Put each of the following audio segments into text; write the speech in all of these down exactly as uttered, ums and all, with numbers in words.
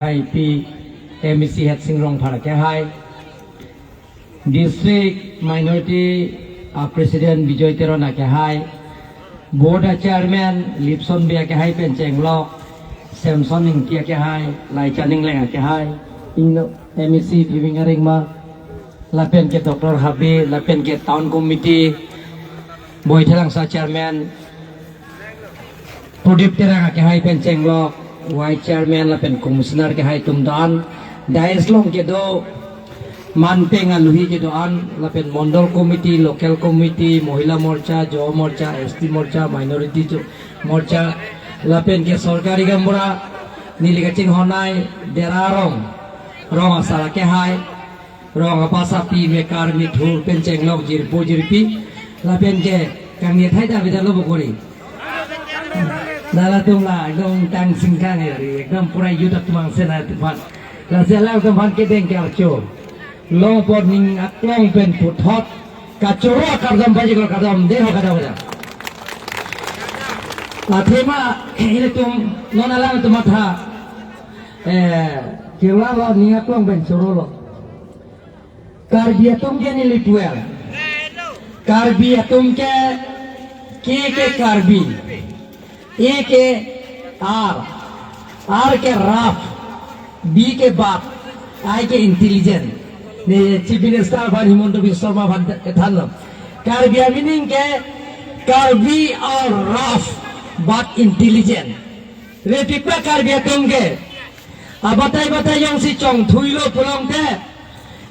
P M E C Headsing Rongphar akehai, District Minority, uh, President Bijoy Teron akehai, Board a Chairman Lipson Bey akehai pen chenglok, Samson Ingti akehai, Laichan Ingleng akehai, ingno M E C Bibing Arengma, lapen ke Doctor Habe, lapen ke Town Committee, Boithalangso Chairman, Pradip Terang akehai pen chenglok, Vice Chairman lapen Commissioner akehai atum do-an, dais along kedo manpeng aluhi kedo-an, lapen Mondol Committee, Local Committee, Mohila Morcha, Yuva Morcha, S T Morcha, Minority Cho-, Morcha, lapen ke sorkari gaonbura, neli kachinghonnei, Dera Rong, Rong Asar akehai, Rong apasapi mekar mithur pen chenglok jirpo jirpi. Lapen ke kangni thai ta bida lo bokori. Lalatum la ekdom tang singkang ya ri, ekdom pura youth atum angse na atum aphan. Lasi alangtum aphan kedeng ke archo. Longpot ning aklong pen puthot kachoro akardom pajik lo kardom de ho kadam kadam. Athema ilitum non alangtum matha, eh, kewala ning aklong pen choro lo. Karbi atum ke neli pu-an. Karbi atum ke, K ke Karbi, A ke R, R ke rough, B ke but, I ke intelligent. Ne Chief Minister aphan Himanta Biswa Sarma aphan kethanlo. Karbi a-meaning ke, Karbi are rough but intelligent. Repipa Karbi atum ke abatai batai jongsi chongthuilo pulote,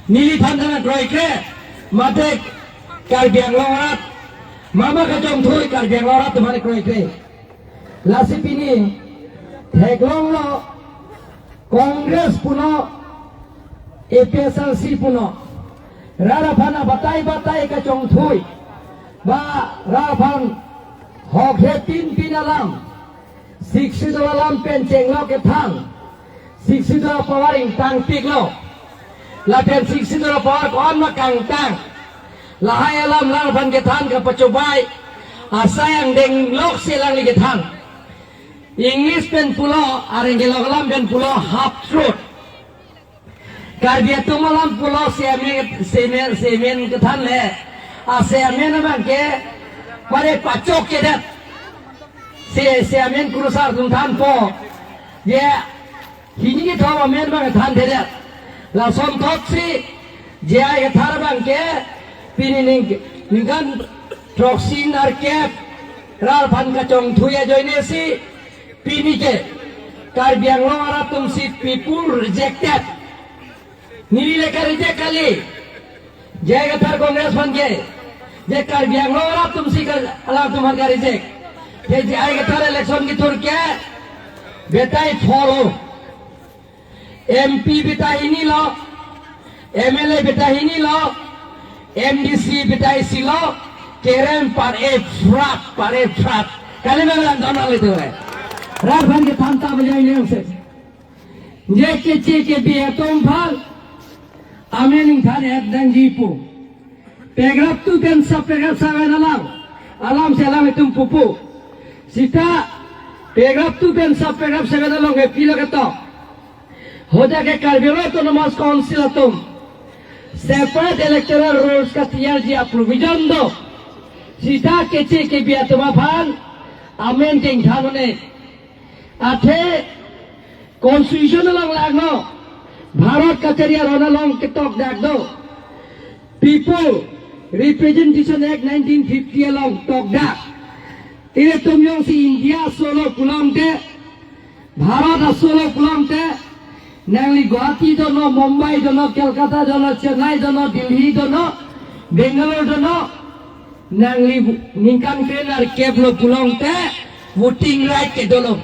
neliphan than kroikre, mate Karbi Anglong arat, mama kachongthui Karbi Anglong arat atum aphan kroikre. Lasi pini theklonglo, Congress puno, A P H L C puno, rat aphan abatai batai kachongthui, ba rat aphan hokhe pinpin alam, Sixth Schedule alam pen chenglok kethan, Sixth Schedule power ingtangpiklo. Lapen Sixth Schedule power ko-an ma kangtang. Lahai alam lang aphan kethan kapachobai asai angdeng lok si alangli kethan. English pen pulo, areng kelok alam pen pulo half truth. Karbi atum alam pulo semen, semen, semen kethan le. A semen abang ke, pare pachok kedet. Se, semen kurusar atum thanpo. Ye, hini kethom amen abang thanthedet. Lason thotsi, J I Kathar abang ke, pini ning, ningkan throksi nerkep, rat aphan kachongthui ajoine si, pini ke, Karbi Anglong arat atum si people rejected. Neli le ka-reject kali. J I Kathar Congress aphan ke. Je Karbi Anglong arat atum si ka, alangtum aphan ka-reject. Je J I Kathar election kethur ke. Batai follow. M P batai hini lo. M L A batai hini lo. M D C batai isi lo. Kerem pare fraud, pare fraud. Kali memang dona le tu eh. Rat aphan kethan ta bajai ne se. Je K C K B atum aphan amen ingthan-et nangji pu. Paragraph two pen sub paragraph seven alam, alam si alanglitum pupo. Sita paragraph two pen sub paragraph seven along ke pilo ketok. Hadak ke Karbi Anglong Autonomous Council atum separate electoral rules katiyarji a-provision do. Sita K C K B atum aphan amen ke ingthan un-e. Athe Constitution along langno, Bharat kachari aron along ketokdak do. People Representation Act nineteen fifty along tokdak. Ilitum jongsi India aso lo pulote, Bharat aso lo pulote, nangli Guwahati dono, Mumbai dono, Kolkata dono, Chennai dono, Delhi dono, Bangalore dono, nangli ningkan kre nerkep lo pulote, voting right ke dolo.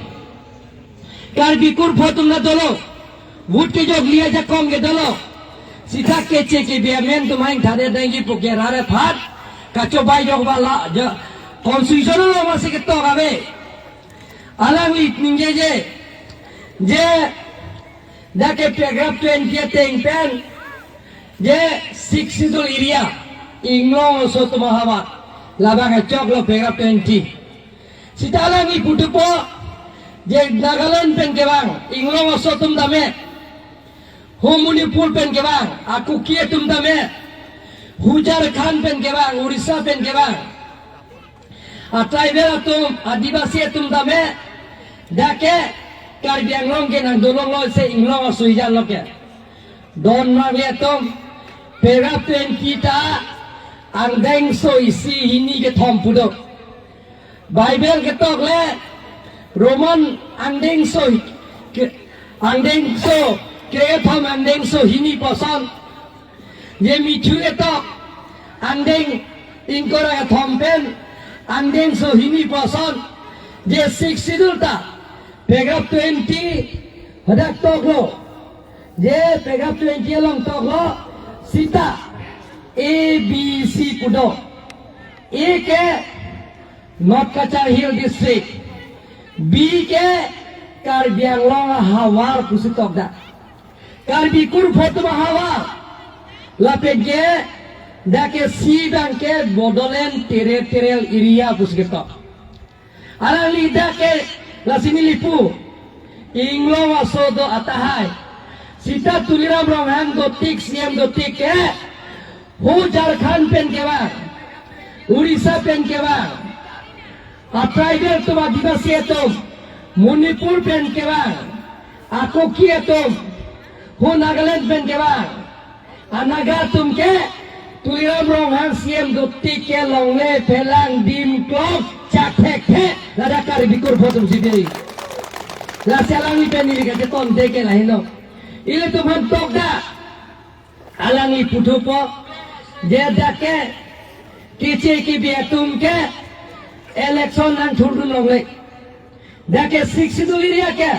Karbi kurpho atum ta dolo. Vote kejokji ajakong ke dolo. Sita K C K B amen atum ahin thadet nangji pu ke rat aphan kachobai jok bala ja. Constitution along masi ketok ave. Alangli ningjeje. Je dak ke paragraph twenty ateng pen. Je Sixth Schedule area. Inglong aso atum ahavar. Labang kechok lo paragraph twenty. Sita alangli putupo, Je Nagaland pen kevang, inglong aso atum tame, hu Manipur pen kevang, a Kuki atum tame, hu Jharkhand pen kevang, Orissa pen kevang, a tribal atum, Adivasi atum tame, dak ke Karbi Anglong ke nangdolonglo se inglong aso hijan lo ke. Don marli atum, paragraph twenty ta angdengso isi hini kethom pu do. Bible ketok le Roman angdengso ke, angdengso kethom angdengso hini pu ason. Je Matthew ketok angdeng ingkoi ra kethom pen angdengso hini pu ason. Je Sixth Schedule ta paragraph twenty hadak toklo. Je paragraph twenty along toklo, seta A B C pu do. A ke North Cachar Hill District, B ke Karbi Anglong ahavar pusi tokdak. Karbi kurpho atum ahavar. Lapen ke dak ke C abang ke Bodoland Territorial Area pusi ketok. Alangli dak ke lasi neli pu, inglong aso do atahai. Seta Tuliram Ronghang dotik, C M dotik ke, hu Jharkhand pen kevang, Orissa pen kevang, a tribal atum, Adivasi atum, Manipur pen kevang, a Kuki atum, hu Nagaland pen kevang, a Naga atum ke Tuliram Ronghang C M dotik ke longle phelang dim klok chak thekthe, ladak Karbi kurpho atum si dei. Lasi alangli pen neli kachetonde ke lahelo. Ilitum aphan tokdak. Alangli puthupo, je dak ke keche kebi atum ke election nangthurdun longle. Dak ke Sixth Schedule area ke,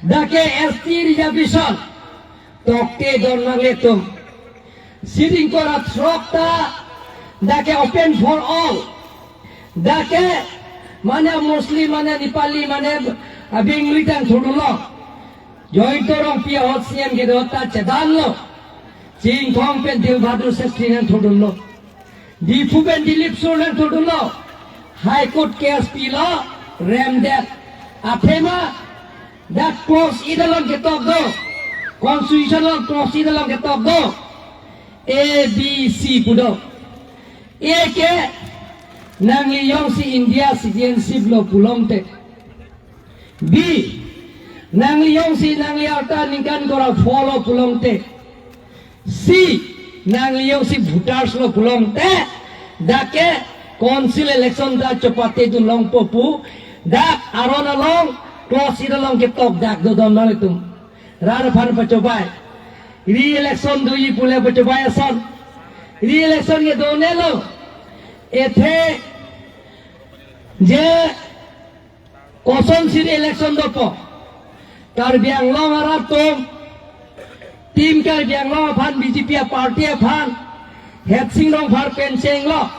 dak ke S T reservation, tokte don marli atum. Seat ingkoi ra throk ta dak ke open for all. Dak ke mane Muslim, mane Nepali, mane, ah, Bengali ta nangthurdunlo. Jayanta Rongpi ahut C M kedo ta chedanlo. Chinthong pen Dilbahadur Shetty nangthurdunlo. Diphu pen Dilip Sur nangthurdunlo. High Court case pilo, remdet. Athema dak clause eight along ketok do. Constitution along clause eight along ketok do. A B C pu do. A ke nangli jongsi India citizenship lo pulote. B, nangli jongsi nangli arta ningkan ingkoi ra pho lo pulote. C, nangli jongsi voters lo pulote. Dak ke council election ta chopatedun longpo pu dak aron along clause eight along ketok dak do don marli atum. Rat aphan pachobei. Re-election doji pule pachobei ason. Re-election ke donelo. Athe je kosonsi re-election dopo. Karbi Anglong arat atum, Team Karbi Anglong aphan, B J P a party aphan, Hetsing Rongphar pen chenglok,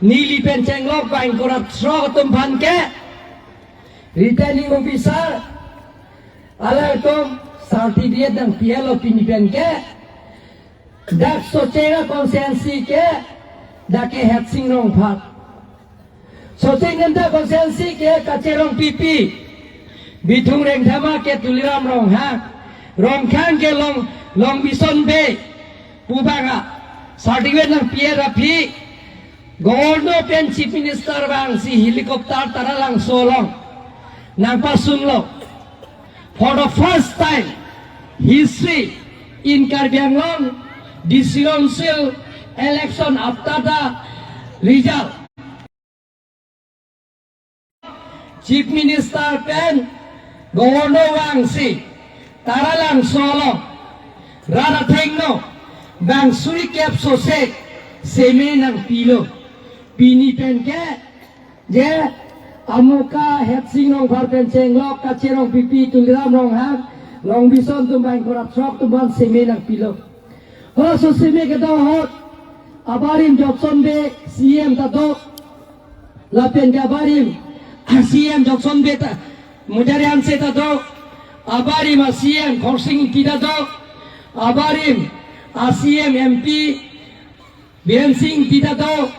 neli pen chenglok, bang ingkoi ra throk atum aphan ke returning officer alangtum certificate nangpilo pini pen ke. Dak Socheng a constituency ke dak ke Hetsing Rongphar. Socheng Dhenta constituency ke Kache Rongpipi. Bithung Rengthama ke Tuliram Ronghang. Rongkhang ke Long, Longbison Bey pu abang a certificate nangpi ra aphi Governor pen Chief Minister vangsi helicopter Taralangso along nangpasunlo. For the first time history in Karbi Anglong, D C Council election after the result, Chief Minister pen Governor vangsi Taralangso along rat athengno bang suri kep sose seme nangpilo. Pini pen ke je amuka Hetsing Rongphar pen chenglok, Kache Rongpipi, Tuliram Ronghang, Longbison atum, bang ingkoi ra throk atum aphan seme nangpilo. Halaso seme kedo ahut abarim Jotson Bey C M ta do. Lapen ke abarim a C M Jotson Bey ta, Mujari Hanse ta do. Abarim a C M Khorsing Ingti ta do. Abarim a C M M P Biren Singh Ingti ta do.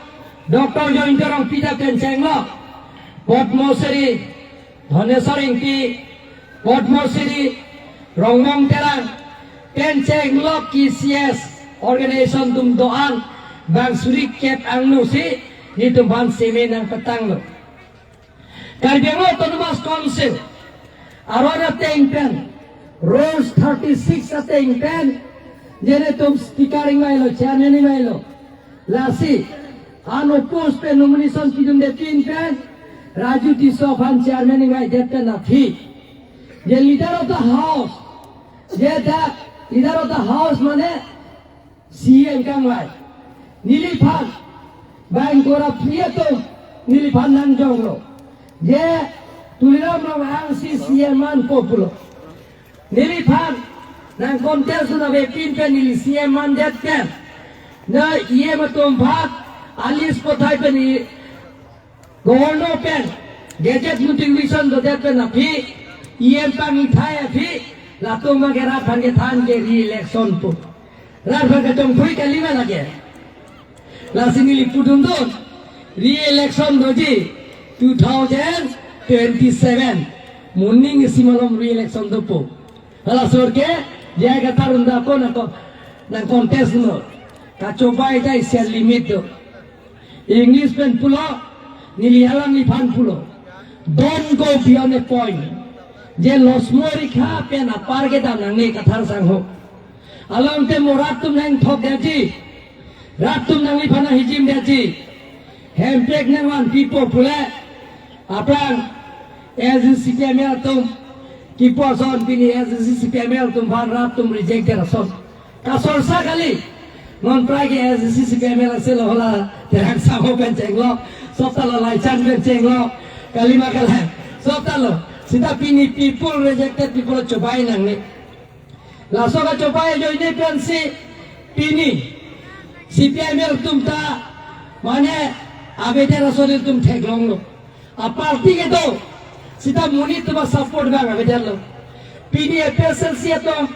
Doctor Jayanta Rongpi ta pen chenglok, Padma Shri Dhaneswar Engti, Padma Shri, Rongbong Terang, pen chenglok K C S organization atum do-an, bang suri kep angno si, nelitum aphan seme nangpatanglo. Karbi Anglong Autonomous Council aron ateng pen, rules thirty-six ateng pen, je nelitum speaker ingvailo, chairman ingvailo. Lasi, unopposed pen nomination pidunde pin pen, Raju Tisso aphan chairman ingvaidet pen aphi, je leader of the house, je dak leader of the house mane C E M kangvai. Neliphan, bang korapri atum, neliphan nangjonglo. Je Tuliram Ronghang si C E M manpo pulo. Neliphan nang contest nave pin pen neli C E M mandet pen, na E M atum aphan a-list pathai pen, i Governor pen gazette notification dodet pen aphi, E M pangthai aphi, latum abang ke rat aphan kethan ke re-election pu. Rat aphan kachongthui kali ma lake. Lasi neli pudundun, re-election doji two thousand twenty-seven. Moning isi malom re-election dopo. Hala asor ke, J I Kathar un-e ako nang ko, nang contest no. Kachobai ta isi limit do. English pen pulo, neli alangliphan pulo. Don't go beyond a point. Je losmo rikha pen apar kedam nangne Kathar sangho. Alangte mo rat atum nangthokdetji. Rat atum nangliphan nanghijimdetji. Hemprek nangvanpipo pule. Aphrang S D C C P M L atum kipu ason pini S D C C P M L atum aphan rat atum reject der ason. Kasorsa kali. Non prai ke S D C C P M L ase lo, hala Terang sangho pen chenglok. Sopta lo Laichan pen chenglok. Kali ma kalang. Sopta lo. Seta pini people rejected people chobai nangne. Laso kachobai ajoine pensi pini C P I M L atum ta mane avedet ason atum theklonglo. A-party kedo seta monit atum a-support abang avedetlo. Pini A P H L C atum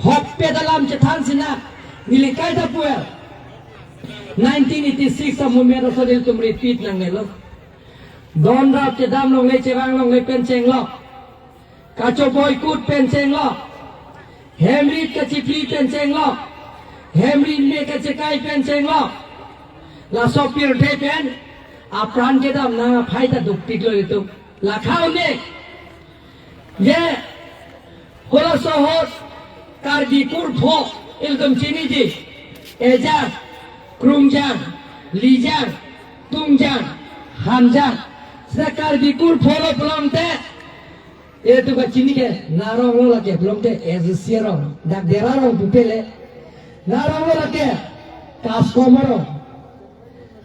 hokpet alam chethan sina neli kaita puel. Nineteen eighty-six a-movement ason atum repeat nangnelo. Don rap chedam longle chevang longle pen chenglok. Kachoboikut pen chenglok. Hemrit kachipli pen chenglok. Hemrit me kachekai pen chenglok. Laso pirthe pen apran kedam nang aphai ta dukpiklo itum. Lakha un-e. Je halaso ahut Karbi kurpho ilitum chiniji. Ejang, Krungjang, Lijang, Tungjang, Hanjang. Seta Karbi kurpho lo pulote, ilitum kachini ke, narong lo lake pulote, S D C arong, dak Dera arong pupele. Narong lo lake, Kaskom arong.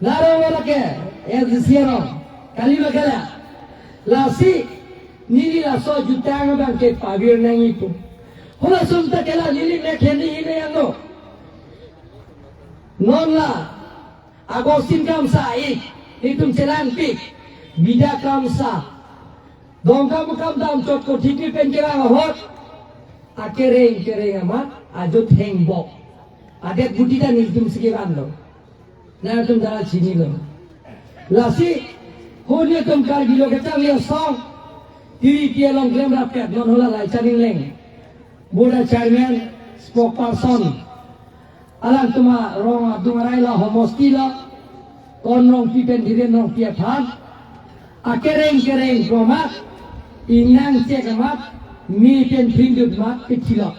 Narong lo lake, S D C arong. Kali ma kalang. Lasi, neli laso jutang abang ke pavir nangji pu. Halason ta ke la neli mekhe ni hine ano. Non la, Augustine Kamsa ik, itum chelangpik, Bida Kamsa, Dongkamukam damchot kothiki pen kevang ahut, akereng kereng amat, ajut hengbok. Adet guti ta nelitum si kevanlo. Nangtum ta chinilo. Lasi, huni atum Karbi lo kachangli asong, T V P along klemrappet non hala Laichan Ingleng. Board chairman, spokesperson. Alangtum arong adung arai lo homosti lo. Kon Rongpi pen Dhiren Rongpi aphan. Akereng kereng kromat. Ingnang chek amat. Mi pen pringdut mat pithilo.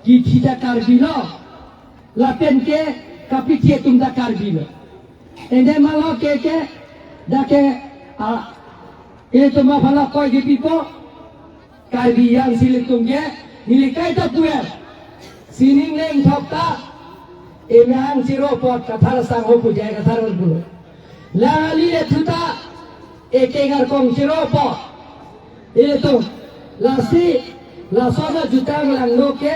Kithi ta Karbi lo. Lapen ke kapithi atum ta Karbi lo. Ende malo ke ke, dak ke, a, itum aphan la koi kepipo, Karbi Anglong si ilitum ke, neli kaita puel. Sining neng thok ta, emang chiro apot Kathar sangho pu J I Kathar pulo. Lang ali le thu ta, ekeng arkong chiro apot. Itum, lasi, laso ajutang langno ke,